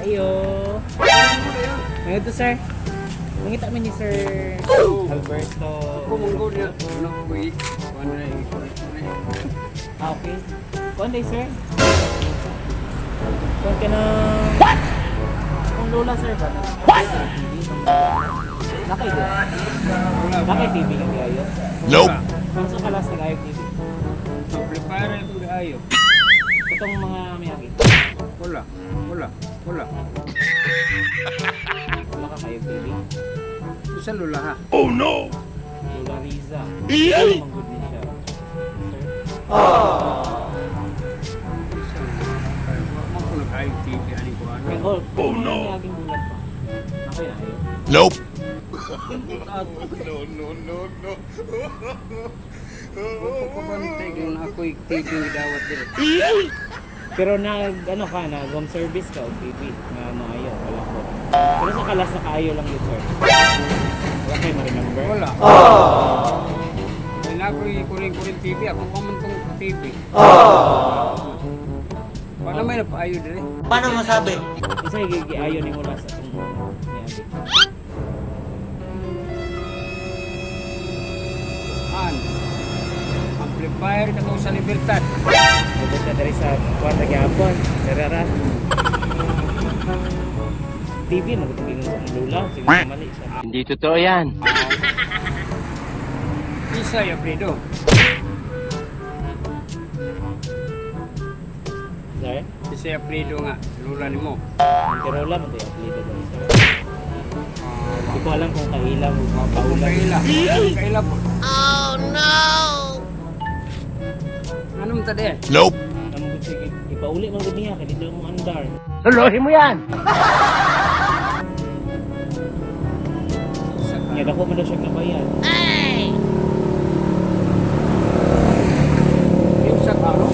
Ayo. Ngayon to, sir. Mangita mi ni Sir Alberto. Kumunggol niya. Ano ko i? Ano na i? Ah, okay. Kuan day, sir. Kuan ka na. What? Kung lola, sir ba? What? Nakay do. Nakay TV ka ayo. Nope. Kung sa kalas nag-ayo TV. Amplifier itong gaayo. Itong mga miyagi. Wala. Wala. Wala. Wala ka kayo TV. Isa lula ha. Lola Riza. Ano mang good ni siya? Sir? Isa lula. Mo ko nag-ayo TV ani ko ano. Oh, oh no! Miyaging bulan pa. Nakay na ayo. Nope. Ko ko ba nagtay na ako TV gidawat dire. Pero nag ano ka na home service ka o TV nga maayo wala ko. Pero sa kalas nakaayo lang yun, sir. Wala kayo ma-remember? Wala. Ay na ako kuring-kuring TV. Ako pa man tong TV. Paano may napaayo dire? Paano masabi? Isa giayo ni mo last atong miyagi. An. Amplifier ka to sa Libertad. Ubos na diri sa kwarta gyapon. Darara. TV magutong sa akong lula sige mali siya. Hindi totoo yan. Isa ya Fredo. Sir, Isa ya Fredo nga lula nimo. Tirola man to yung apelyido dali, sir. Hindi ko alam kung kaila mo Kung kaula. kaila. Kaila po. Oh no. Ano mo tadi? Nope. Ang gud sige, ipauli man gud niya kay dito mo andar. Lolohin mo yan! Nya dako man daw siya kabayan. Yung sa karo?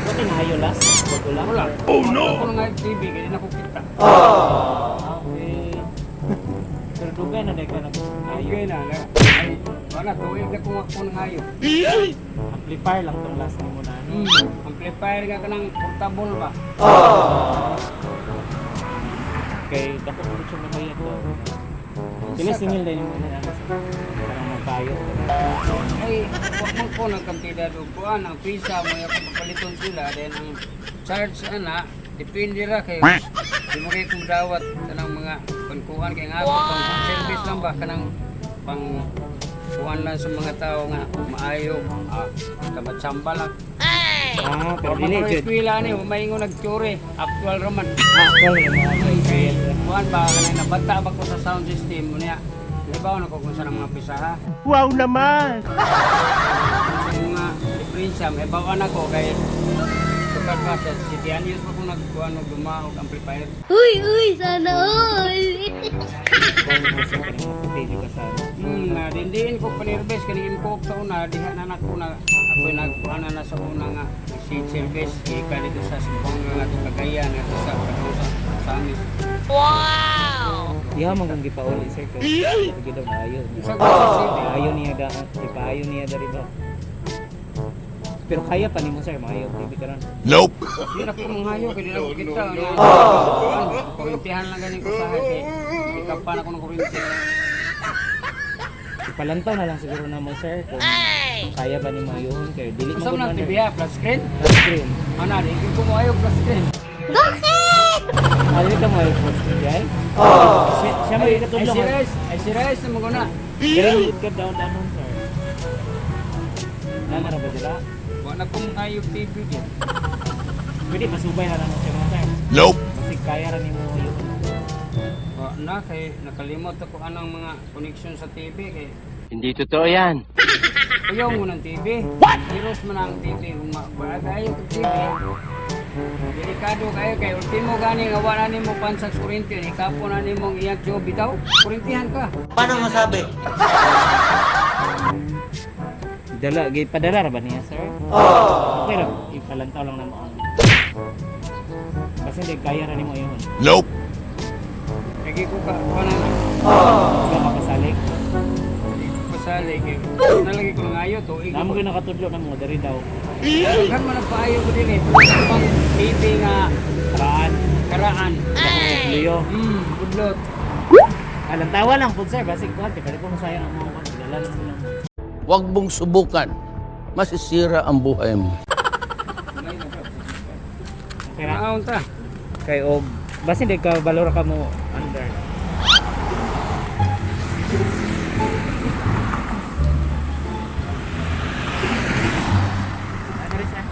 Wa kay naayo last bago lang. Wala. Oh no. Ako na nga yung TV kaya na ko kita. Ah, okay. Pero dugay na dahil ka nag-ayo. Okay na. Ay, wala tuig na kung ako nang ayo. Amplifier lang tong last nimo na ano. Amplifier nga kanang portable ba? Kay dako mo siya nabayad to. Sila singil din mo na ano sa parang magpayo. Ay, wa man ko nang kantidad og kuan ang pisa mo ako papaliton sila then ang charge ana depende ra kay di mo kay kung dawat kanang mga pankuan kay nga ako pang service lang ba kanang pang kuan lang sa mga tao nga maayo tsamba lang. Ah, pero Pero dili man jud. eskwela ni maingon nagtsure actual ra man. Ah, actual yung mga Kay kuan ba kanang nabata ba ko sa sound system niya. Di ba na ko kung saan ang mga pisaha. Wow naman! Sa mga diferensya, may bawan ako kay sukad pa sa City Anyos pa kung nagkuhan og dumaog amplifier. Uy, uy, sana all. Footage ka sa ano. Na dindiin ko panirbes kani imko sa una diha na nako na ako'y nagkuhan na sa una nga seat service gikan dito sa Sumbonga nga to Cagayan nga to sa kadtong sa Samis. Diha man kung gipauli, sir, kay sige daw naayo. Sa City. Ayo niya da, ipaayo niya dari ba. Pero kaya pa nimo, sir, maayo TV karon. Nope. Di na ko manghayo kay di na ko kita. Kurintihan lang gani ko sa kay ikapan ako ng kurinti. Ipalantaw na lang siguro na mo, sir, kung kaya ba nimo ayuhon kay dili Unsa man man ang gud TV ha? Flat screen? Flat screen. Ana di ko mo ayo flat screen. Ano ka mo ay flat screen ay? Siya, siya may Ay, ay katulong. si Rice, ay si Rice na maguna. Pero good ka down down sir. Nana ra ba dira? Wa na kong ayo TV din. Pwede pasubay na lang siya mga sir. Nope. Kasi kaya ra nimo yun. Wa na kay nakalimot ako anang mga connection sa TV kay Hindi totoo yan. uyaw mo ng TV. What? Heroes man ang TV kung ayo kog TV. Delikado kayo kay ultimo gani nga wala nimo pansag sa kuryente ikapo na nimo ang iyang job bitaw. Kuryentihan ka. Paano masabi? Dala, padala ra ba niya, sir? Oh. Okay ra, ipalantaw lang namo ang. Kasi hindi kaya ra nimo yun. Nope. Lagi ko ka kuan na. Wala makasalig. Lagi ko masalig kay nalagi ko nangayo tuig. Namo gyud nakatudlo na mo diri daw. Daghan man ang paayo ko din eh. Pang TV nga Karaan. karaan. Luyo. Budlot. Alang tawa lang pud, sir, basig kuan kay ko masayang ang mga kuan dala lang mo lang. Huwag mong subukan. Masisira ang buhay mo. Okay ra. Naon ta. Kay og basin di ka balora ka mo under. Ano rin, sir?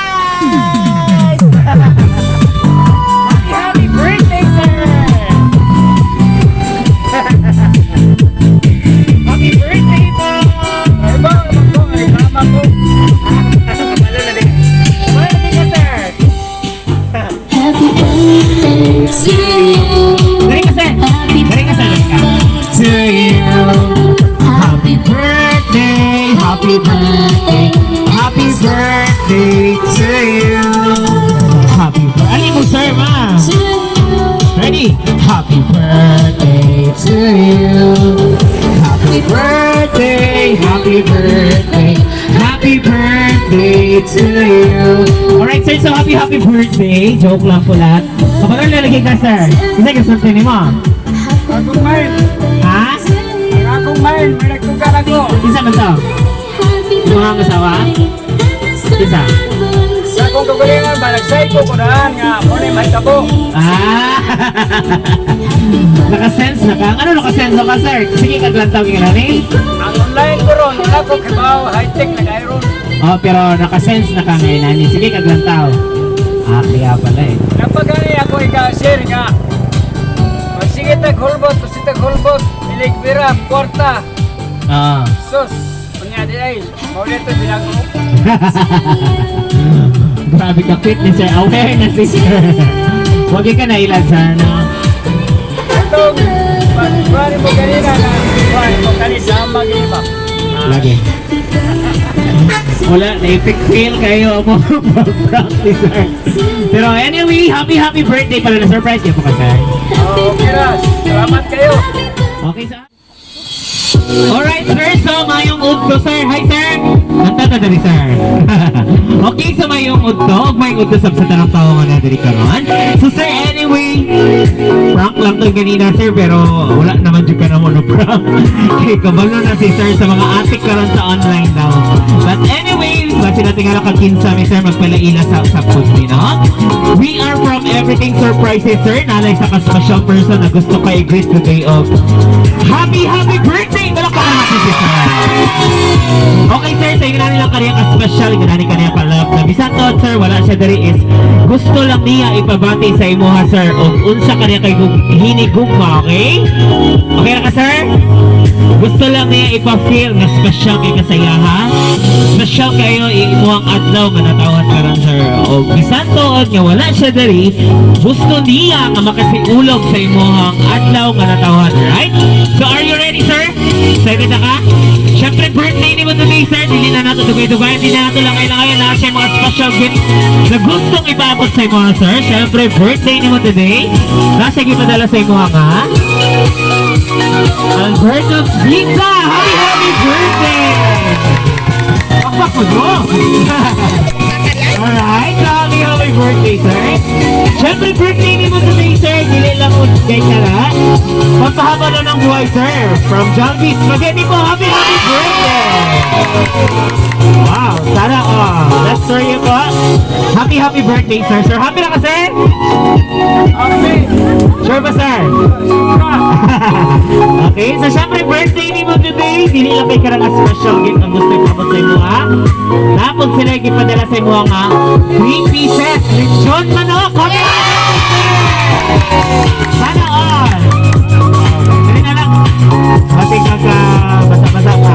Surprise! Happy, happy birthday, sir! Happy birthday po! Ay ba, ko ay mama ko. Kabalo na din. Kabalo na din ka, sir! Happy birthday to you. Dali ka, sir! Happy Dali ka, sir! Dali ka. to you. Happy Birthday! Happy birthday! Happy birthday to you! Happy birthday! Ano mo, sir, ma? to you. Ready? Happy birthday to you. Happy birthday, happy birthday, happy birthday to you. Alright, sir, so happy, happy birthday. Joke lang po lahat. Kapag ano lalagay ka, sir? Isa ka something ni mo. Akong main. Ha? Ang akong main, may nagtugan ako. Isa man to? Mga asawa? Isa? Sa akong kagalingan ba nagsaiko ko daan nga mo ni may tabo. Ah! Nakasense na ka? Ano nakasense na ka, sir? Sige, kaglantaw ka na ni? Ang online ko ron, wala ko kibaw, high-tech nag-iron. Oh, pero nakasense na ka ngayon, nani. Sige, kaglantaw. Ah, kaya pala eh. Napagani ako ika-share nga. Magsige tag hulbot, magsige tag hulbot, ilig pira, kwarta, Ah. sus, unya di ay, maulit to binago. Grabe ka quick ni sir. Aware na si sir. Huwag ka na ilan, sir, no? Itong, pag mo kanina na, kuhan mo kanina sa mag-iba. Lagi. Wala, na-epic fail kayo mo pag-practice, sir. Pero anyway, happy, happy birthday pala na surprise niyo po ka, sir. Okay ra, salamat kayo. Okay, sir. Alright, sir. So, mayong udto, sir. Hi, sir. Nanta ta diri, sir. Okay, so mayong udto. Ug mayong udto sab sa tanang tawo nga na diri karon. So, sir, anyway, prank lang to ganina, sir, pero wala naman jud ka na mo no prank. Kay kabalo na si sir sa mga atik karon sa online daw. But anyway, basi natin nga kag kinsa mi, sir, magpalaila sa post ni, no? We are from Everything Surprises, sir. Nalay sa ka special person na gusto ka i-greet today of happy, happy birthday! Palakpakan natin si sir. Okay, sir, sa inyo lang kaniya ka special, inyo namin kaniya pa love na bisan to, sir, wala siya diri is gusto lang niya ipabati sa imuha, sir, og unsa kaniya kay hinigugma, okay? Okay ra ka, sir? Gusto lang niya ipa-feel nga special kay kasaya, ha? Special kayo imuhang adlaw nga natawhan karon, sir. Og bisan tuod nga wala siya diri, gusto niya nga makasiulog sa imuhang adlaw nga natawhan, right? So are you ready, sir? Excited na ka? Siyempre, birthday ni mo today, sir. Dili dili na nato dugay-dugay, hindi na nato lang kailangan na siya mga special gift na gustong ipaabot sa imo, sir. Syempre, birthday nimo today. Nasa gipadala sa imo nga Alberto's Pizza! Happy, happy birthday! Pakpak mo, bro! Alright, so happy, happy birthday, sir. Siyempre, birthday ni mo today, sir. Dili lang mo kay kara. Pampahaba na ng buhay, sir. From Jollibee Spaghetti po, happy, happy birthday! Wow, sana all. That's for you po. Happy, happy birthday, sir. Sir, happy na ka, sir? Okay. Sure ba, sir? Okay, so syempre birthday ni mo today. Dili lang kay karang special gift ang gusto ipabot sa imo ha. Napod sila gipadala sa imo nga 3 pieces lechon manok. Happy birthday! Sana all. Dili na lang. Pati ka ka basa-basa pa.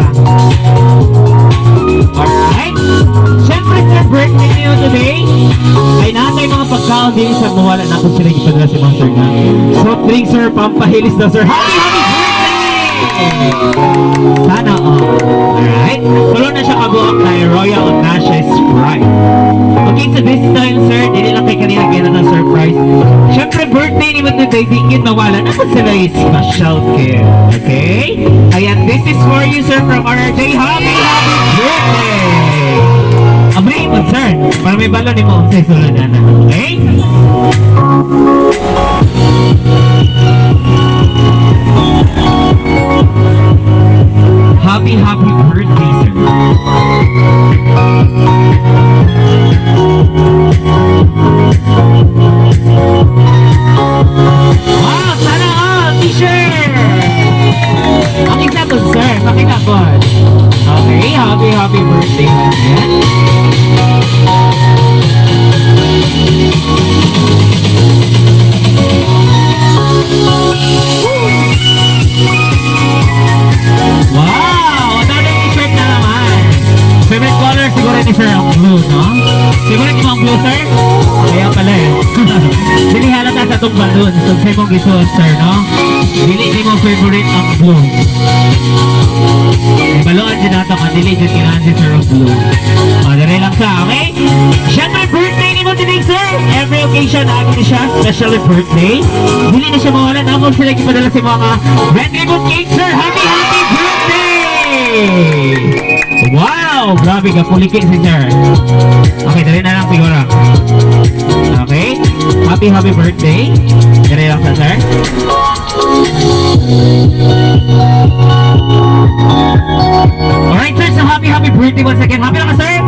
Alright. Syempre sa birthday niyo today, ay natay mga pagkaon din sa mawala na kung sila ipadala si Ma'am Sir na. Soft drink, sir, pampahilis daw, sir. Happy, happy birthday! Sana all. Alright. Tulo na siya kabuok kay Royal Nasha Sprite. Okay, so this time, sir, dili lang kay kanina kaya na surprise. Syempre, birthday ni mo today, di yun mawala na kung sila yung special gift. Okay? Ayan, this is for you, sir, from RRJ. Happy, happy birthday! Abri mo, sir. Para may balon ni mo sa sulod na. Okay? Happy, happy birthday, sir. Wow! Sana all! T-shirt! Pakita ko, sir. Pakita ko. Okay, happy, happy birthday again. Wow! Another t-shirt na naman. Favorite color siguro ni sir ang blue, no? Siguro ni ang blue, sir? Kaya pala eh. Dili halata sa itong balloon. So, sa'yo mong isuot, sir, no? Dili di mo favorite ang blue. May baloan din nato ka, dili dyan kailangan si sir ang blue. O, dali lang sa, okay? Siyempre, birthday ni mo today, sir! Every occasion, agi ni siya, especially birthday. Dili na siya mawalan. Ako sila ipadala sa mga red ribbon cake, sir! Happy, happy birthday! Wow! Grabe ka, puliki si sir. Okay, dali na lang siguro. Okay? Happy, happy birthday. Dali lang sa sir. Alright, sir. So, happy, happy birthday once again. Happy lang ka, sir?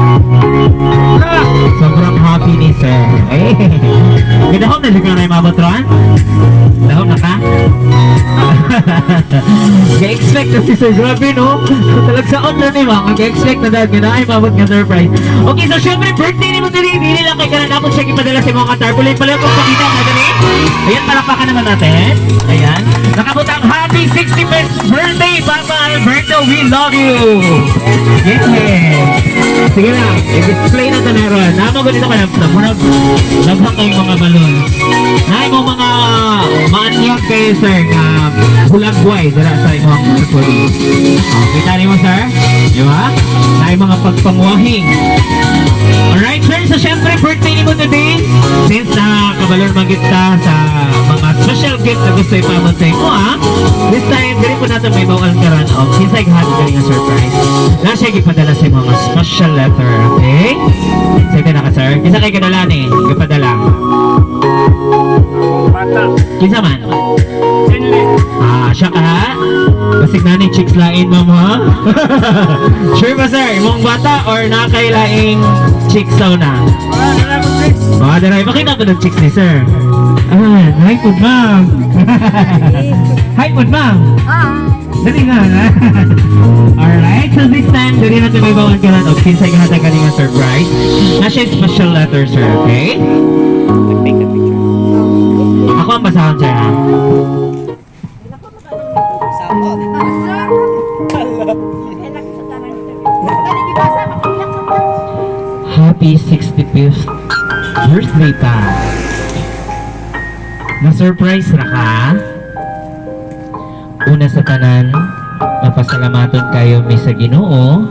Sobrang happy ni sir. Eh. Gidahom na siya na yung mabatron. Dahom na ka? Ga-expect na si Sir. Grabe, no? Talagsaon na ni Ma'am. Ga-expect na dahil nga na ay mabot nga surprise. Okay, so syempre, birthday ni mo today. Hindi lang kay kanan ako siya ipadala sa mga tarpaulin. Pala kung pakita mo dali. Ayan, palakpakan naman natin. Ayan. Nakabutang happy 65th birthday, Papa Alberto. We love you. Yes. Sige lang, i-display na ito na ron. Namago dito ka na. Murag, laghang kayong mga balon. Naay mo mga maanyag kayo, sir, nga bulagway dira sa imong tarpaulin. Oh, kita niyo mo, sir? Di ba? Naay mga pagpangwahing. Alright, sir. So, syempre, birthday ni mo today. Since nakabalon magit ta sa mga special gift na gusto ipamot sa imo, ha? This time, diri po natin may bawal karon og kinsay gahatod kani nga surprise. Na siya gipadala sa mga special letter, okay? Sige na ka, sir. Kinsa kay kadala ni? Gipadala. Bata. Kinsa man? Tinli. Ah, siya ka ha? Basig na ni chicks lain, ma'am, ha? Sure ba, sir? Imong bata or nakailaing chicks daw na? Wala na lang akong tricks. Mga daray, makita ko ng chicks ni sir. Ah, hi po, ma'am. Hi po, ma'am. Dali nga. Alright, so this time, dali natin may bawal ka na. Okay, sa ihatag ka nga surprise. Na siya special letter, sir, okay? Ako ang basahan, sir, ha? Happy 65th birthday pa. Na-surprise ra ka? Una sa tanan, mapasalamaton kayo mi sa Ginoo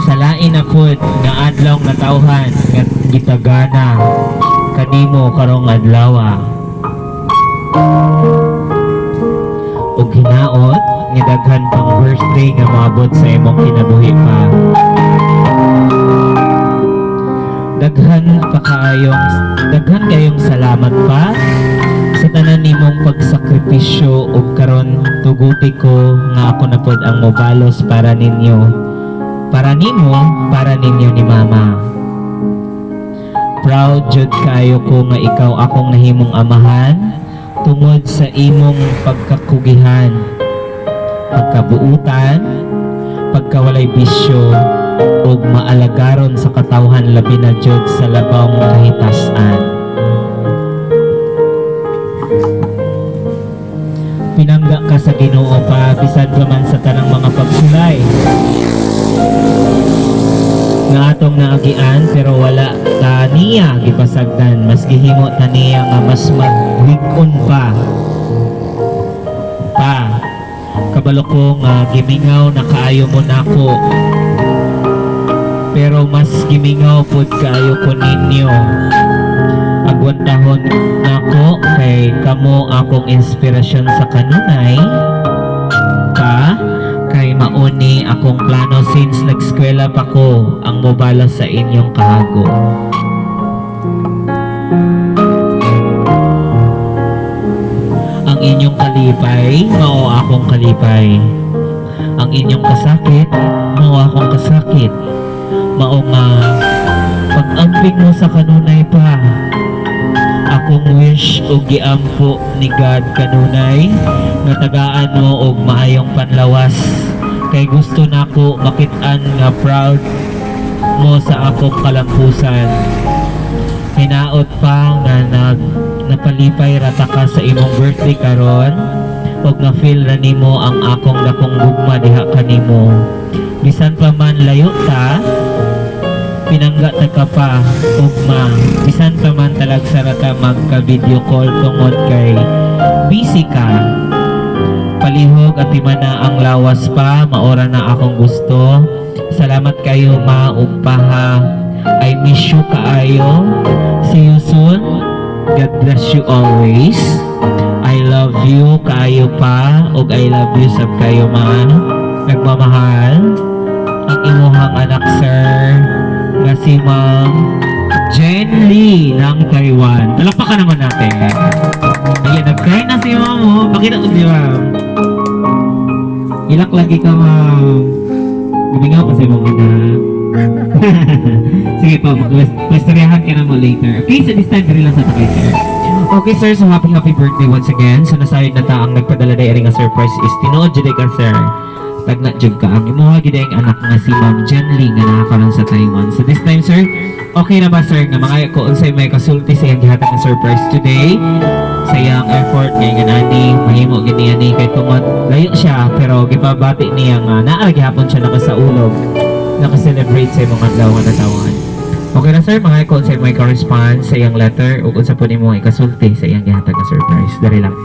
Sa lain na pud nga adlaw nga tawhan nga gitagana kanimo karong adlaw. Ug hinaot nga daghan pang birthday nga moabot sa imong kinabuhi pa. Daghan kayong salamat pa sa tanan nimong pagsakripisyo, ug karon tuguti ko nga ako na pod ang mobalos para ninyo, para nimo, para ninyo ni Mama. Proud jud kaayo ko nga ikaw akong nahimong amahan tungod sa imong pagkakugihan, pagkabuutan, pagkawalay bisyo ug maalagaron sa katawhan, labi na jud sa labawng kahitasan. Pinangga ka sa Ginoo pa, bisan pa man sa tanang mga pagsulay nga atong naagian, pero wala ta niya gipasagdan, mas gihimo ta niya nga mas maglig-on pa. Pa, kabalo ko nga gimingaw na kaayo mo nako, pero mas gimingaw pud kaayo ko ninyo. Agwantahon nako kay kamo akong inspirasyon sa kanunay pa, kay mauni akong plano since nagskwela pa ko, ang mobalos sa inyong kahago. Ang inyong kalipay, mao akong kalipay. Ang inyong kasakit, mao akong kasakit. Mao nga pag-amping mo sa kanunay pa, akong wish og giampo ni God kanunay nga tagaan mo og maayong panlawas kay gusto nako makit-an nga proud mo sa akong kalampusan. Hinaot pa nga napalipay ra ta ka sa imong birthday karon ug na feel ra nimo ang akong dakong gugma diha kanimo. Bisan pa man layo ta, pinangga ta ka pa ugma. Bisan pa man talagsa ra ta magka video call tungod kay busy ka. Palihog at na ang lawas pa, maora na akong gusto. Salamat kayo, ma ug paha. I miss you kaayo. See you soon. God bless you always. I love you kaayo pa ug I love you sab kayo, ma. Nagmamahal ang imuhang anak, sir, nga si Ma'am Jen Lee ng Taiwan. Palakpakan naman natin. Ayan, nag-cry na si ma'am, oh. Pakita ko si ma'am. Ilak lagi ka, ma'am. Gumingaw pa sa imong anak. Sige po, mag-istoryahan ka na mo later. Okay, so this time, diri lang sa takay, sir. Okay, sir, so happy, happy birthday once again. So nasayod na ta ang nagpadala day nga surprise is tinuod jud ka, sir. Tagna jud ka ang imuha gid ang anak nga si Ma'am Jen Lee nga naa karon sa Taiwan. So this time, sir, okay na ba, sir, nga mga ko unsay may kasulti sa iyang gihatag nga surprise today? Sa iyang effort kay nga nani mahimo gid niya ni kay tungod layo siya, pero gipabati niya nga naa gihapon siya nakasaulog, naka-celebrate sa imong adlaw nga natawhan. Okay na, sir, mga kung unsay may ka-response sa iyang letter ug unsa po nimo ikasulti sa iyang gihatag nga surprise. Dali lang.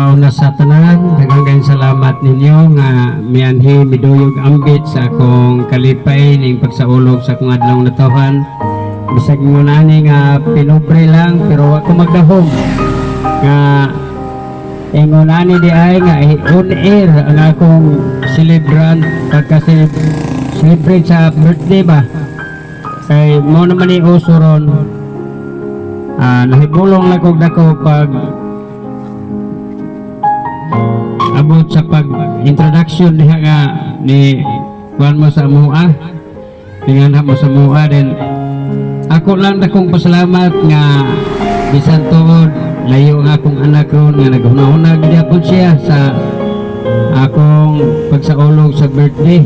Una sa tanan, daghang kayong salamat ninyo nga mianhi miduyog ambit sa akong kalipay ning pagsaulog sa akong adlaw natawhan. Bisag mo nani nga pinobre lang, pero wa ko magdahom. Nga ingon ani di ay nga on air ang akong celebrant pagka celebrate sa birthday ba. Kay mo naman ni uso ron. Nahibulong lang kog dako pag abot sa pag introduction diha nga ni kuan mo sa mua, tinganha mo sa mua din. Ako lang dakong pasalamat nga bisan tuod layo nga akong anak ron nga naghuna-huna gihapon siya sa akong pagsaulog sa birthday,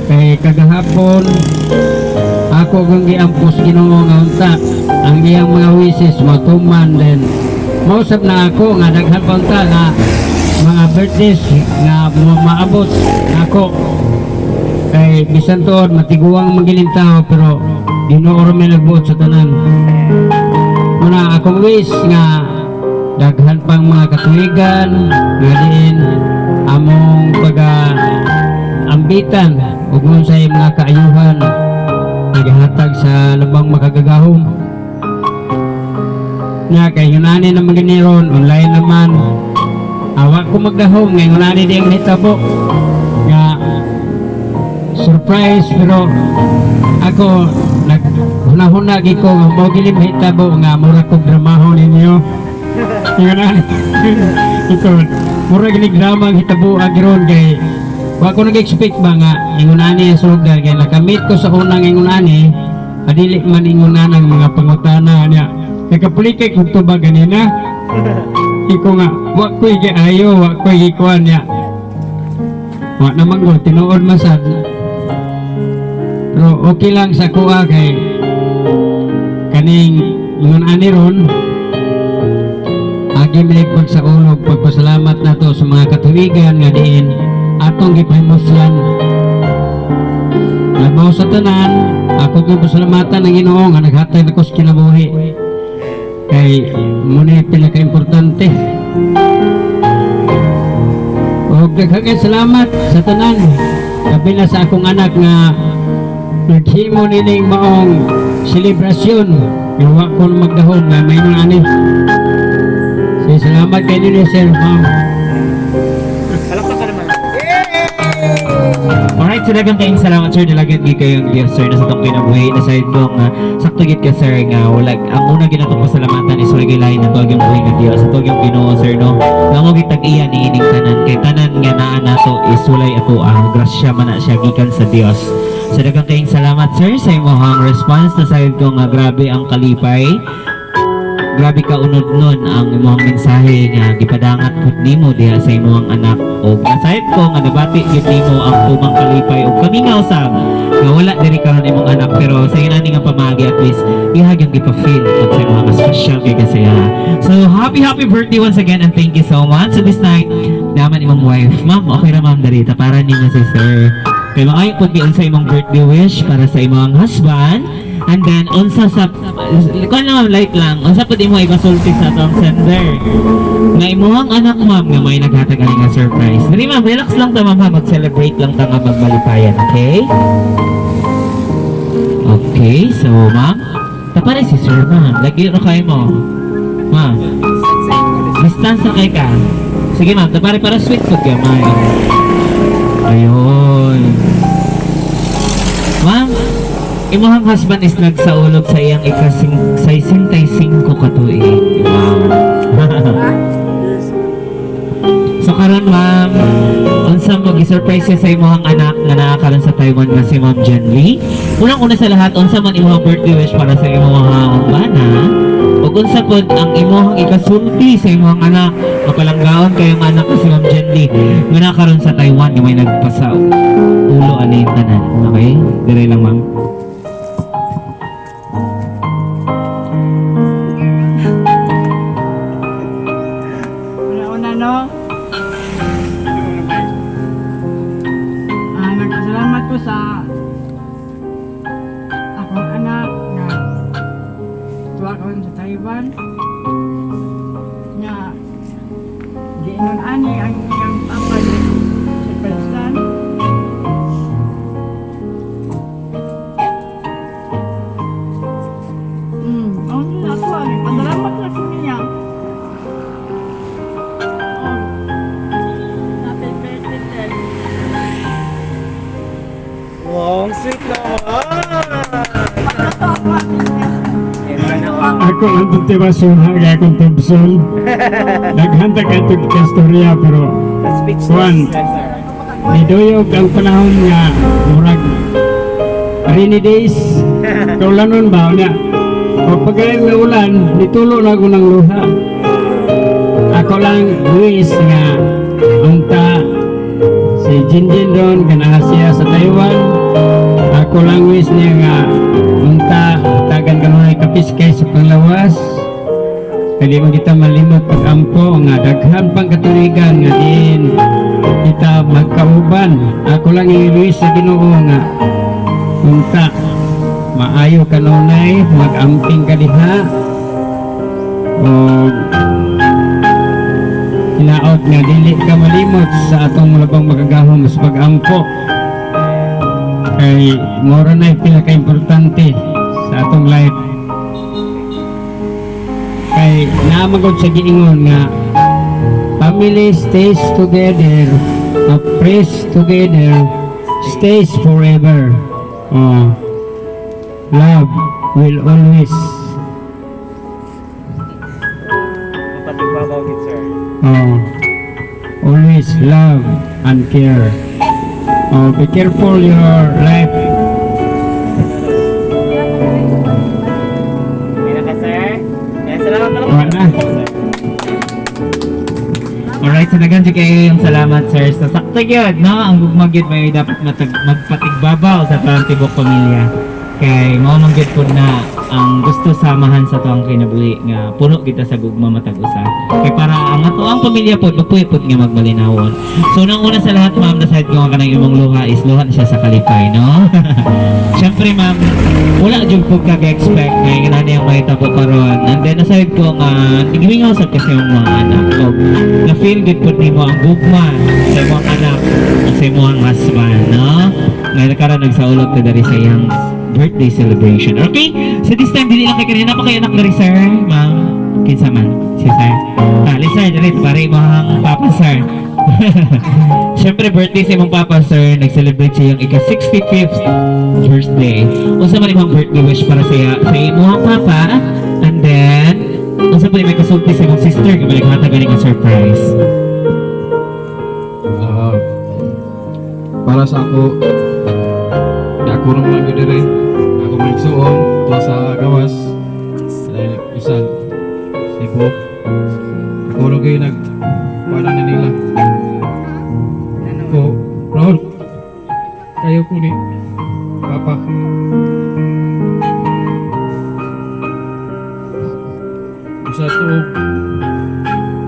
kay kagahapon ako kung giampos Ginoo nga unta ang iyang mga wishes matuman din. Mausap na ako nga daghan pa unta nga mga birthdays nga maabot ako, kay bisan tuod matiguang magiling tao, pero Ginoo ra may nagbuot sa tanan. Muna akong wish nga daghan pang mga katuigan nga diin among pag ambitan. kasabitan ug unsay mga kaayuhan nga gihatag sa Labang Makagagahom. Nga kay yunani naman gani ron, online naman. Wa ko magdahom nga yunani di ang nahitabo nga surprise, pero ako naghuna-huna gyud ko nga mao gini mahitabo nga mura kog dramaho ninyo. Yunani ito, mura gini drama ang hitabo ron kay wa ko nag-expect ba nga ingon ani ang sugdan, kay nakamit ko sa unang ingon ani, adili man ingon ang mga pangutana niya. Nakapulikay kog tubag ganina. Iko nga wa ko ayo, wa ko gikuan niya. Wa naman ko tinuod man sad. Pero okay lang sa kuha kay kaning ingon ani ron, agi milig pagsaulog, pagpasalamat nato sa mga katuwigan nga diin atong gipahimuslan. Labaw sa tanan, ako gyud pasalamatan ang Ginoo nga naghatag nako sa kinabuhi kay muna yung pinakaimportante. Og daghang salamat sa tanan, labi na sa akong anak nga naghimo nining maong selebrasyon nga wa ko magdahom nga may ani. So, salamat kay ninyo, sir, ma'am. Palakpakan naman. Alright, so daghang kayong salamat, sir. Dalagan gyud kayong Diyos, sir, na sa tong kinabuhi. Na side ko nga sakto gid ka, sir, nga wala ang una ginatong pasalamatan is wala lain na tuwag yung buhi nga Dios, sa tuwag yung Ginoo, sir, no. Nga mo gitag-iya ni ining tanan kay tanan nga naa nato is walay ato ang grasya man na siya gikan sa Dios. So daghang kayong salamat, sir, sa imong response. Na side ko nga grabe ang kalipay, grabe ka unod nun ang imong mensahe nga gipadangat pud nimo diha sa imong anak, og nasayod ko nga nabati gyud nimo ang tumang kalipay ug kamingaw sab nga wala diri karon imong anak, pero sa inani nga pamagi at least ihag yung gipa-feel pag sa imong mga special kay kasi. So happy happy birthday once again and thank you so much. So this night naman imong wife, ma'am, okay ra, ma'am, diri para ninyo si sir kay maayo pud unsa imong birthday wish para sa imong husband, and then unsa sa kuan lang, ma'am, light lang, unsa pud imo ipasulti sa atong sender nga imong anak, ma'am, nga may naghatag ani nga surprise diri, ma'am? Relax lang ta, ma'am, ha, mag-celebrate lang ta nga magbalipayan. Okay, okay. So ma'am, tapare si sir, ma'am, lagi ro kayo mo, ma'am, distance na kay ka. Sige, ma'am, tapare para sweet pud gamay. Ayun, ma'am, imong husband is nagsaulog sa iyang ikasing 65 ka tuig. Wow. So karon, ma'am, unsa mo gi-surprise siya sa imong anak nga naa karon sa Taiwan nga si Ma'am Jenly? Unang-una sa lahat, unsa man imong birthday wish para sa imong bana? Ug unsa pod ang imong ikasulti sa imong anak? Mapalanggaon kayong anak nga si Ma'am Jenly nga naa karon sa Taiwan nga may nagpasa ulo ani tanan. Okay? Dire lang, ma'am. Una-una, no? Nagpasalamat ko sa akong anak nga tuwa karon sa Taiwan nga giinon ani ang iyang papa sa Pakistan. Oh, ako, nagpasalamat na ko niya. Oh, happy birthday, Ted. Wow, ang sweet naman! Ako ang motivasyon ha kay akong tubson. Daghan ta kay tug kastorya pero Speechless. Juan. Niduyog ang panahon nga murag rainy days. Kaulanon ba niya? O pagkain nga ulan, nitulo na ako ng luha. Ako lang wish nga unta si Jinjin doon kanaa siya sa Taiwan. Ako lang wish niya nga unta tagan kanunay kapiskay sa panglawas. Kaya mo kita malimot pag-ampo nga daghan pang katuligan nga diin kita magkauban. Ako lang i-wish sa Ginoo nga unta maayo kanunay mag-amping ka diha o hinaot nga dili ka malimot sa atong Labang Makagagahom sa pag-ampo. Kay mora na pinaka-importante sa atong life. Kay naa man gud sa giingon nga family stays together, prays together, stays forever. Oh. Love will always Mapatigbabaw gid, sir. Oh, always love and care. Oh, be careful your life. May na ka, sir. Kaya salamat na lang. Wala na. Sir. Alright, so daghan jud kayo yung salamat, sir. So sakto gyud, no? Ang gugma gyud may dapat magpatigbabaw sa tanang tibok pamilya. Kay mao man gyud pud na ang gusto samahan sa tuang kinabuhi nga puno kita sa gugma matag usa. Kay para ang ato ang pamilya pod magpuyo pod nga magmalinawon. So nang una sa lahat, ma'am, nasayod ko nga kanang imong luha is luha na siya sa kalipay, no? Siyempre, ma'am, wala jud ko kag-expect nga ingana ang mahitabo karon. And then nasayod ko nga gimingaw sad kasi yung mga anak og na feel good pud nimo ang gugma sa imong anak ug sa imong husband, no? Ngayon karon nagsaulog ta diri sa iyang birthday celebration. Okay? So this time dili lang kay kanina pa kay anak diri, sir, ma'am. Kinsa man? Si sir. Tali sir, diri para imong papa, sir. Siyempre birthday sa imong papa, sir, nag-celebrate siya yung ika-65th birthday. Unsa man imong birthday wish para sa sa imong papa? And then unsa pa may kasulti sa imong sister nga naghatag gani nga surprise? Ah, para sa ako, ako rin mga diri ako may igsuon tuwa sa gawas dahil bisan Cebu ako rin kayo nag para na nila ko proud kayo ko ni Papa. Usa to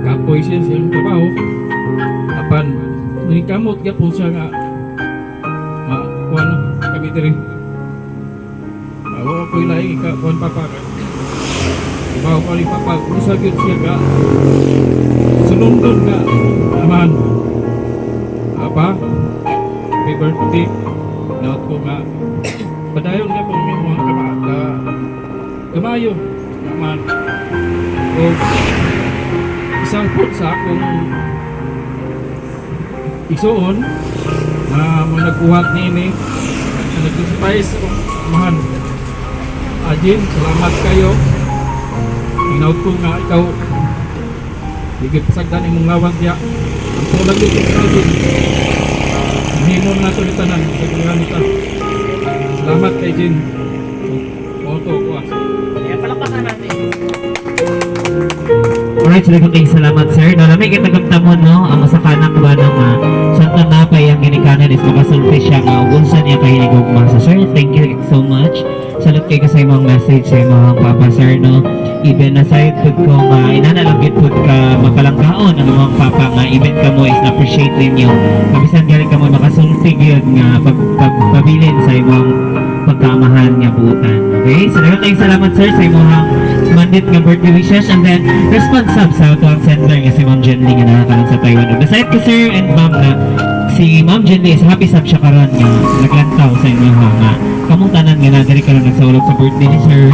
kapoy siya sa iyang trabaho apan nangkamot gyapon siya nga ma kuan kami diri. Awa ko laing ika kuan papa ka. Ibaw pa ni papa usa gyud siya ka sunundon nga amahan. Apa, happy birthday. Naot ko nga padayon nga po yung mga kama ka kamayo naman o isang po sa akong igsuon na mga nagbuhat niini na nag-surprise sa akong amahan. Ajin, salamat kayo. Hinaut ko nga ikaw higit pasagdan imong lawas diya. Ang tulag dito sa Ajin. Mahimo na ito tanan sa nita. Salamat kay Jin. Auto ko ah. Kaya palakpakan natin. Alright, so daghang kayong salamat, sir. No, lami kita kamtamon, no, ang usa ka anak ba no nga samtang napay ang ginikanan is makasulti siya nga ug unsa niya kahinigugma. So sir, thank you so much. Salute kay ka sa imong message sa imong papa, sir, no. Even na side pud ko nga inana lang gyud pud ka mapalangkaon ang imong papa nga even kamo is na-appreciate ninyo. Kabisan galing kamo makasulti gyud nga pag, pag, pabilin sa imong pagkaamahan nga buutan. Okay? So daghang kayong salamat, sir, sa imong mandit nga birthday wishes and then response sub sa atuang center nga si Ma'am Jenly nga nakakaroon sa Taiwan. Ug nasayod ko, sir and ma'am, na si Ma'am Jenly is happy sab siya karon nga naglantaw sa inyo ha nga kamong tanan nga na diri karon nagsaulog sa birthday ni Sir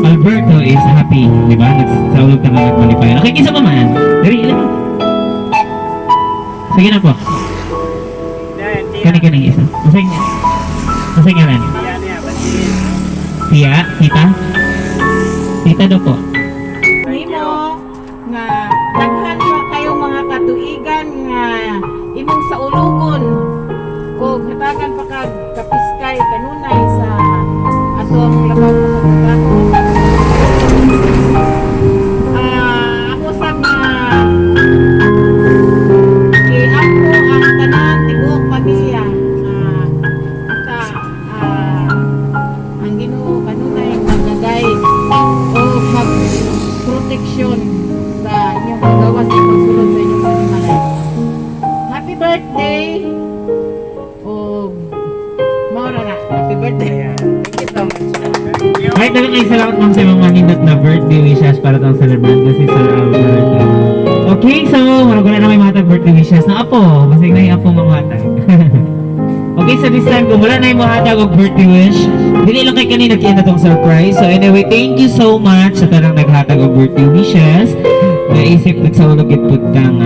Alberto is happy, di ba? Nagsaulog ka nga nagmalipayan. Okay, kinsa pa man? Diri ilan? Sige na po. Yan, Tia. Kani kani isa. Unsay ngalan? Tia niya, Basilin. Tia, tita? Tita daw po. Nimo nga daghan pa kayong mga katuigan nga imong saulugon ug hatagan pa kag kapiskay kanunay sa atong labaw sa trabaho. Ah, ako sa mga iampo ang tanan tibuok pamilya. Ah, ata ang Ginoo kanunay magagay o mag proteksyon sa inyong paggawas sa pagsulod sa inyong panimalay. Happy birthday! O mao ra na. Happy birthday. Ayan. Thank you so much. Thank you. Right, daghang kayong salamat, ma'am, sa imong manindot na birthday wishes para tong celebrant kasi Sir Alberto. Okay, so murag wala na may matag birthday wishes na apo. Basig na yung apo mga matag. Og Okay, so this time, kung wala na yung hatag og birthday wish, dili lang kay kanina kaya na tong surprise. So anyway, thank you so much sa tanang naghatag og birthday wishes. Naisip nagsaulog gid pud kang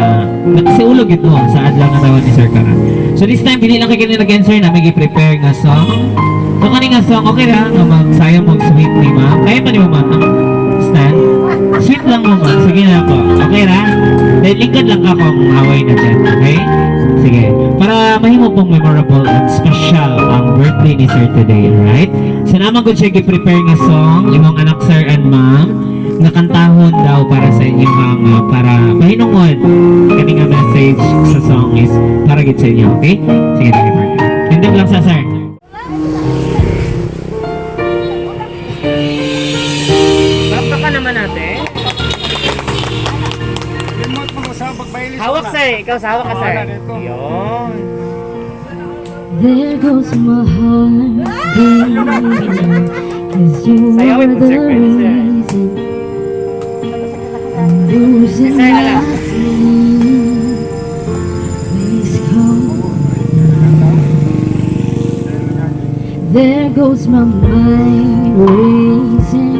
nakasiulog gid mo sa adlaw nga taon ni Sir karon. So this time, dili lang kay kanina nag-answer na may gi-prepare nga song. So kani nga song, okay ra nga magsayo mo sweet ni ma'am. Kaya pa ni mo, ma'am stand? Sweet lang mo, ma'am. Sige na po. Okay ra? Dahil lingkod lang ka kung away na dyan. Okay? Sige. Para mahimo pong memorable and special ang birthday ni Sir today, alright? So naman ko siya gi-prepare nga song, imong anak, sir, and ma'am, nga kantahon daw para sa inyong mga, para mahinungod kani nga message sa song is para gid sa inyo, okay? Sige, sige, partner. Tindog lang sa sir. Palakpakan naman natin. Remote mo sa pagbaylis. Hawak, sir. Ikaw sa hawak ka, sir. Yun. There goes my heart beating, 'cause you Sayawin are mo, the sir, pwede, sir. reason I'm losing Sir, na lang. My sleep. Please come. There goes my mind racing,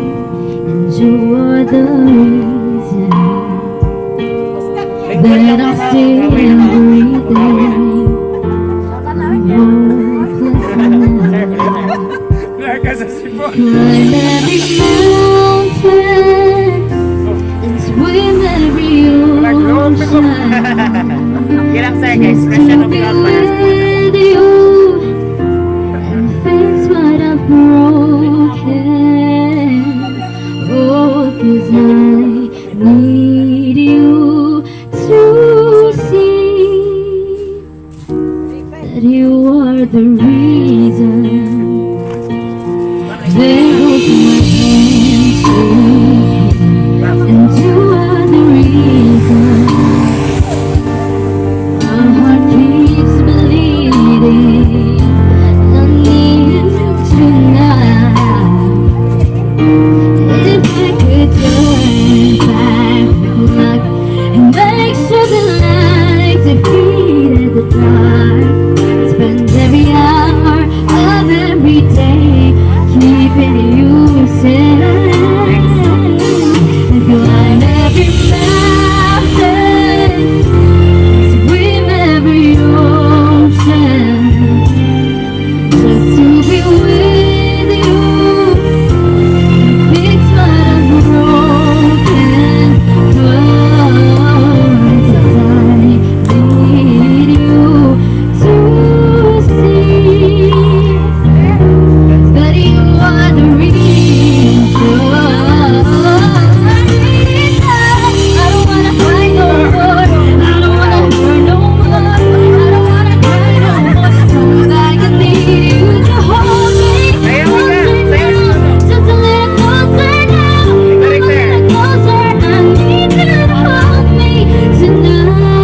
and you are the reason that I'm still breathing. I'm hopeless now. Nagka sa Cebu. Climb every mountain and swim every ocean. Yan lang, sir. Kay expression To of be love para sa mga with you and fix what I've broken. Oh, 'cause I need you to see that you are the reason. There goes my hands shaking, and you are the reason. My heart keeps bleeding. I need you tonight. If I could turn back the clock and make sure the lights defeated the dark, spend every hour of every day keeping you safe. And climb every mountain, swim every ocean, just to be with you. Fix what I've broken. 'Cause I need you to see that you are the reason. I don't wanna cry no more. I don't wanna hurt no more. I don't wanna cry no more. 'Cause I can need you to hold me. Sayaw ka. Sayaw si Toto. Just a little closer now. Correct, A sir. little closer. I need you to hold me tonight.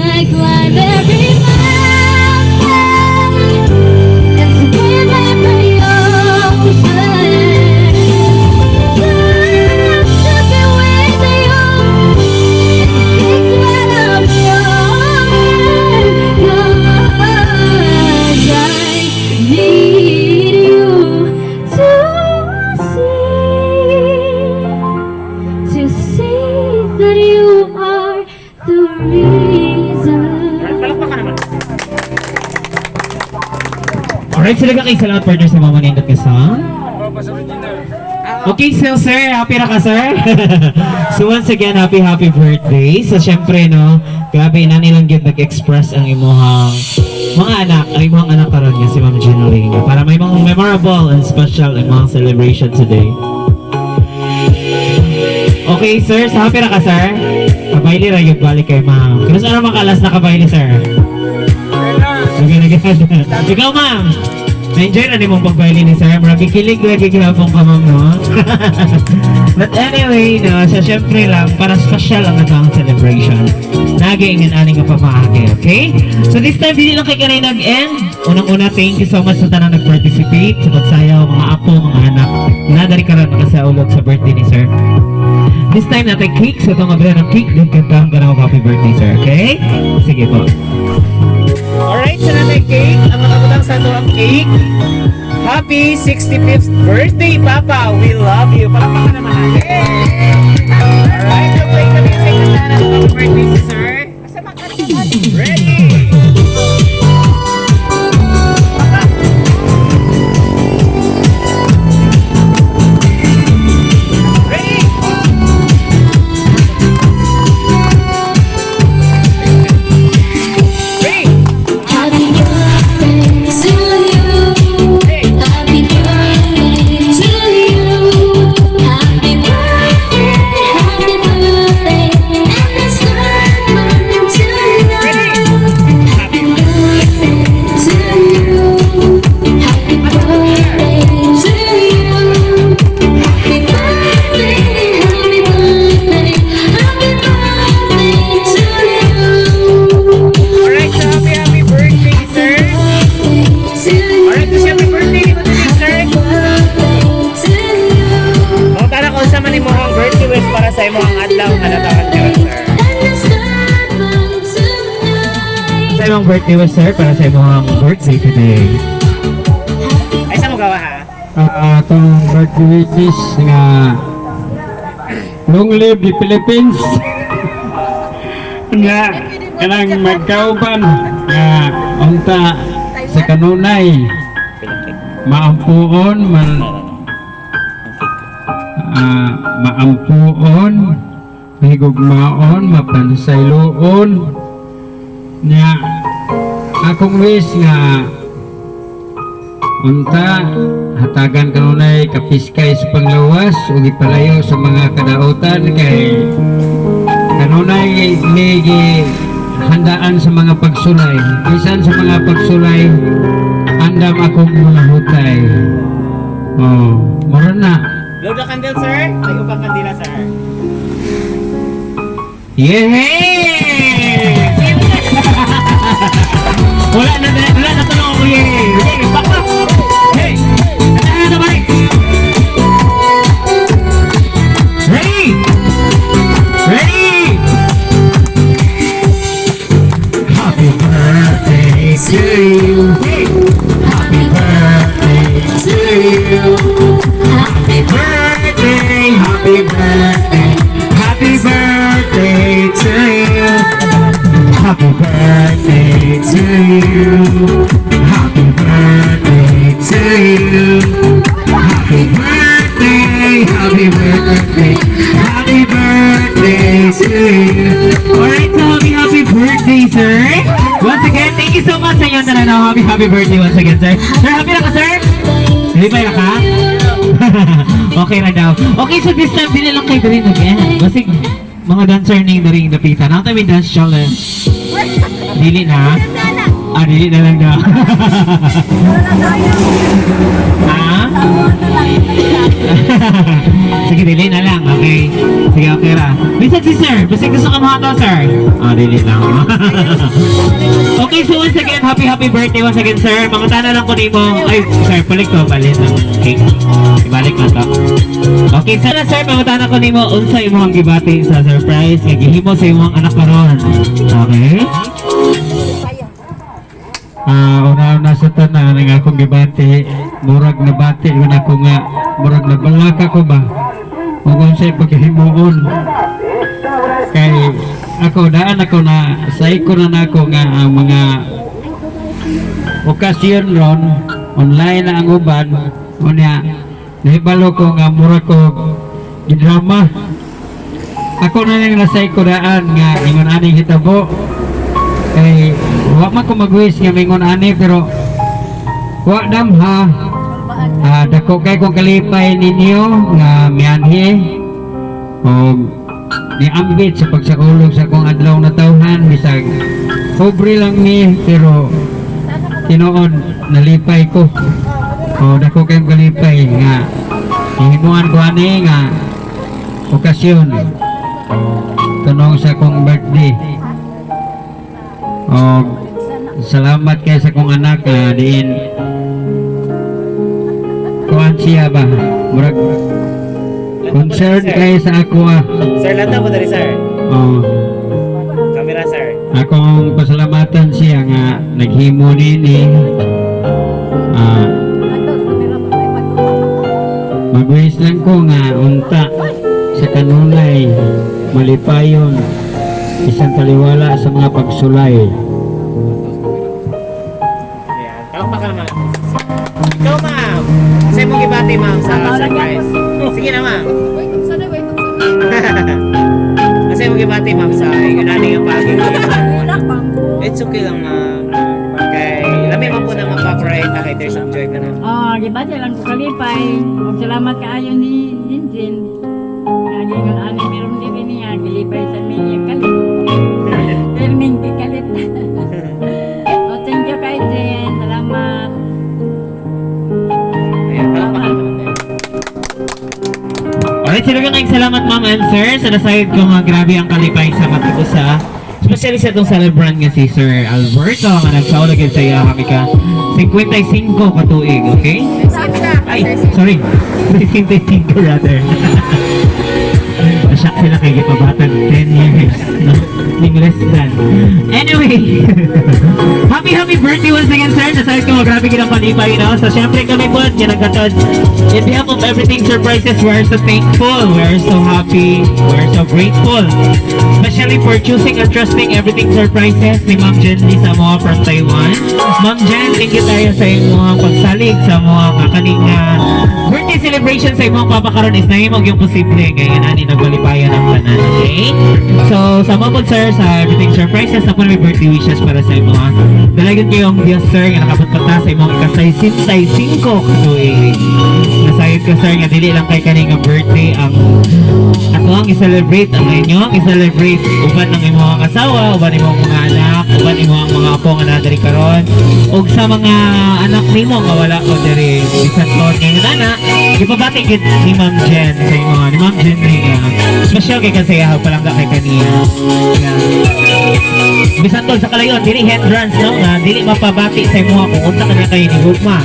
I climb every mountain and swim every ocean just to be with you and fix what I've broken. 'Cause I need you to see that you are the reason. Palakpakan naman. Alright, sila ka kay salamat, partner, sa mga manindot nga song. Papa sa original. Okay, so sir, happy na ka, sir? So once again, happy happy birthday. So syempre, no, grabe na nilang gyud nag-express ang imuhang mga anak, ang imuhang anak karon nga si Ma'am Jeneline para may mga memorable and special imong celebration today. Okay, sir, so happy na ka, sir? Kabayli ra yung balik kay ma'am. Pero saan naman kalas na kabayli, sir? Okay, nag. Ikaw, ma'am. Na-enjoy na nimong pagbayli ni sir. Murag kilig lagi gihapon ka, ma'am, no? But anyway, no, so syempre lang, para special ang atong celebration. Nagi ingin ani nga pamaagi, okay? So this time, dili lang kay kanay nag-end. Unang-una, thank you so much sa tanang nag-participate, sa pagsayaw, mga apo, mga anak. Nadari karon makasaulog sa birthday ni sir. This time natin cake, so itong abra ng cake, then kantahan ka na ako happy birthday, sir, okay? Sige po. Alright, so natin cake. Ang nakabutang sa ato ang cake. Happy 65th birthday, Papa! We love you! Palakpakan naman natin. Alright, so play the music. Kantahan natin happy birthday si sir. Ready? Papa! Ready? Ready? Happy birthday to you. Hey! Happy birthday to you. Happy birthday, happy birthday, and it's not to Ready? Happy birthday to you. Happy birthday to you. Happy birthday, happy birthday, happy birthday to you. Alright, so happy, happy birthday, sir! To you. Alright, so happy birthday nimo today, sir! Birthday to you. Kung tara kung sa man imo ang birthday wish para sa imo ang adlaw nga natawan karon, sir. And it's not tonight. Sa imong birthday wish, sir, para sa imong birthday today. Ay sa mo gawa ha? Atong birthday wishes nga long live the Philippines, nga kanang magkauban nga unta sa kanunay maampuon man, maampuon, mahigugmaon, mapansayloon nya. Akong wish nga unta hatagan kanunay kapiskay sa panglawas ug ipalayo sa mga kadautan, kay kanunay ni handaan sa mga pagsulay. Bisan sa mga pagsulay, andam akong mulahutay. Oh, mura na. Blow the candle, sir. Ay upang kandila, sir. Yay! Wala na, wala na tanong ako, yay! Yay! Bakla! Hey! Kantahan na balik! Ready? Ready? Happy birthday to you. Hey! Happy birthday to you. Happy birthday, happy birthday, happy birthday to you. Happy birthday to you. Happy birthday to you. Happy birthday, happy birthday, happy birthday to you. Alright, so happy, happy birthday, sir. Once again, thank you so much sa inyong tanan. Happy, happy birthday once again, sir. Sir, happy na ka, sir? Hindi pa ka? Okay na daw. Okay, so this time, dili lang kayo diri nag-end. Basig, mga dancer ning diri napita. Naa may dance challenge. Dili na? Ah, dili na lang daw. Ha? Sige, dili na lang. Okay. Sige, okay ra. Bisag si sir. Bisag gusto ka mga to, sir. Ah, dili lang. Okay, so once again, happy, happy birthday once again, sir. Mga tana lang ko nimo. Ay, sir, balik to. Balik ng cake. Ibalik na to. Okay, sana sir, mga ko nimo unsa imong gibati sa surprise nga gihimo sa imong anak karon. Okay? Una-una sa tanan ang akong gibati, murag nabati yun ako nga murag nabalaka ko ba ug unsay paghimuon, kay ako daan ako na sayko na nako nga ang mga okasyon ron online na ang uban. Unya nahibalo ko nga murag ko gidrama. Ako na lang nasay ko daan nga ingon aning hitabo, kay wa man ko mag-wish nga mingon ani, pero wa damha. Dako kay kong kalipay ninyo nga mianhi og niambit sa pagsaulog sa akong adlaw na tawhan. Bisag pobre lang mi, pero tinuod nalipay ko. O dako kayong kalipay nga himuan ko ani nga okasyon tunong sa akong birthday. O salamat kay sa akong anak diin kuan siya ba, murag Concerned kayo sa ako ah. Sir, lanta po dali, sir. Oh, Camera, sir. Akong pasalamatan siya nga naghimo nini. Ah, mag-wish lang ko nga unta sa kanunay malipayon isang taliwala sa mga pagsulay. Ayan. Palakpakan naman natin. Ikaw, ma'am. Kasi mong gibati, ma'am, sa surprise. Sige na, ma'am. Wait, sana, wait, sana. Kasi mong gibati, ma'am, sa ingunani nga pagi. It's okay lang, ma'am. Kay, lami man po na maka-cry ta kay Tears of Joy ka na. Oh, di ba silang ko kalipay. Og salamat kaayo ni Jinjin. Kaya ingon ani meron din niya gilipay sa miya kalit. Perming kalit. Oh, thank you kay Jen. Salamat. Ayan, palakpakan naman natin. Alright, sila kayong salamat, ma'am and sir. Sa nasayod ko nga grabe ang kalipay sa matag-usa. Especially sa itong celebrant nga si Sir Alberto nga nagsaulog sa iya kami ka 55 ka tuig, okay? Ay, sorry. 65 rather. Nashock sila kay gipabatag 10 years. No? Ning less than. Anyway, happy happy birthday once again, sir. Nasayod ko nga grabe ginang kalipay, no? So, syempre kami po, yan nagkatod. In behalf of Everything Surprises, we are so thankful, we are so happy, we are so grateful. Especially for choosing and trusting Everything Surprises ni Ma'am Jen Lee Samoa from Taiwan. Ma'am Jen, thank you tayo sa imong pagsalig sa mga kaning birthday celebration sa imong papa karon is nahimog yung posible ngayon ani nagbalipayan ang tanan, okay? So, sa mga po, sir, sa Everything Surprises, ako may birthday wishes para sa imong dalagan kayong Diyos, sir, nga nakabot pa ta sa imong ikasay 65 katuig. Nasayod ka, sir, nga dili lang kay kani nga birthday ang ako ang i-celebrate, ang inyo ang i-celebrate uban ng imong asawa, uban imong mga anak, uban imong mga apo nga naa diri karon ug sa mga anak nimo nga wala ko diri bisan kon ngayon ana gipabati gid ni Ma'am Jen sa imo, ni Ma'am Jen ni nga special kay kasi palangga kay kaniya nga bisan tol sa kalayon dili hindrance, no, nga dili mapabati sa imo kung unsa ka na kay ni gugma.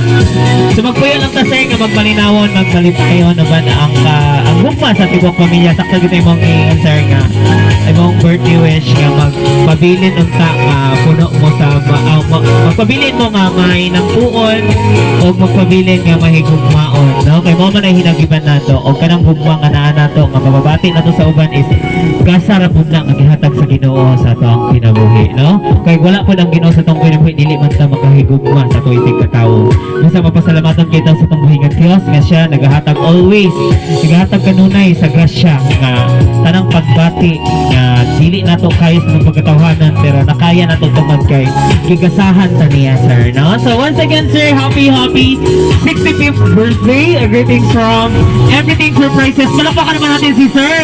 So magpuyo lang ta, sir, nga magpalinawon, magmalipayon uban ang ka, ang gugma sa tibuok pamilya. Sakto gid imong i-answer nga imong birthday wish nga magpabilin unta nga puno mo sa magpabilin mo nga may nangpuon o magpabilin nga mahigugmaon, no, kay mo man ay hinagiban nato o kanang gugma nga naa nato nga mababati nato sa uban is gasa ra pud na nga gihatag sa Ginoo sa atong kinabuhi, no, kay wala pud ang Ginoo sa atong kinabuhi, dili man ta makahigugma sa atong isig katawo. Basta mapasalamatan kita sa atong buhi nga Dios nga siya nagahatag always, nagahatag kanunay sa grasya nga tanang pagbati nga dili nato kaya sa atong pagkatawhanan pero nakaya nato tungod kay gigasahan ta niya, sir, no? So once again, sir, happy happy 65th birthday. A greetings from Everything Surprises. Palakpakan naman natin si sir.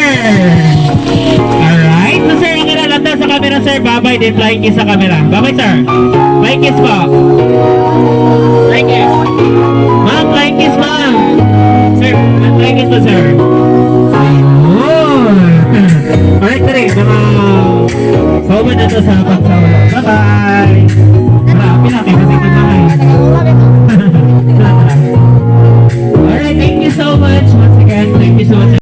Alright, so sir, ang lanta sa camera, sir. Bye bye din, flying kiss sa camera. Bye bye, sir. Flying kiss po. Flying kiss. Ma'am, flying kiss, ma'am. Sir, flying kiss po, sir. Ayun. Alright, tara, mga sauban na to sa pagsawala. Bye-bye. Grabe na, kasi ito. Alright, thank you so much once again. Thank you so much.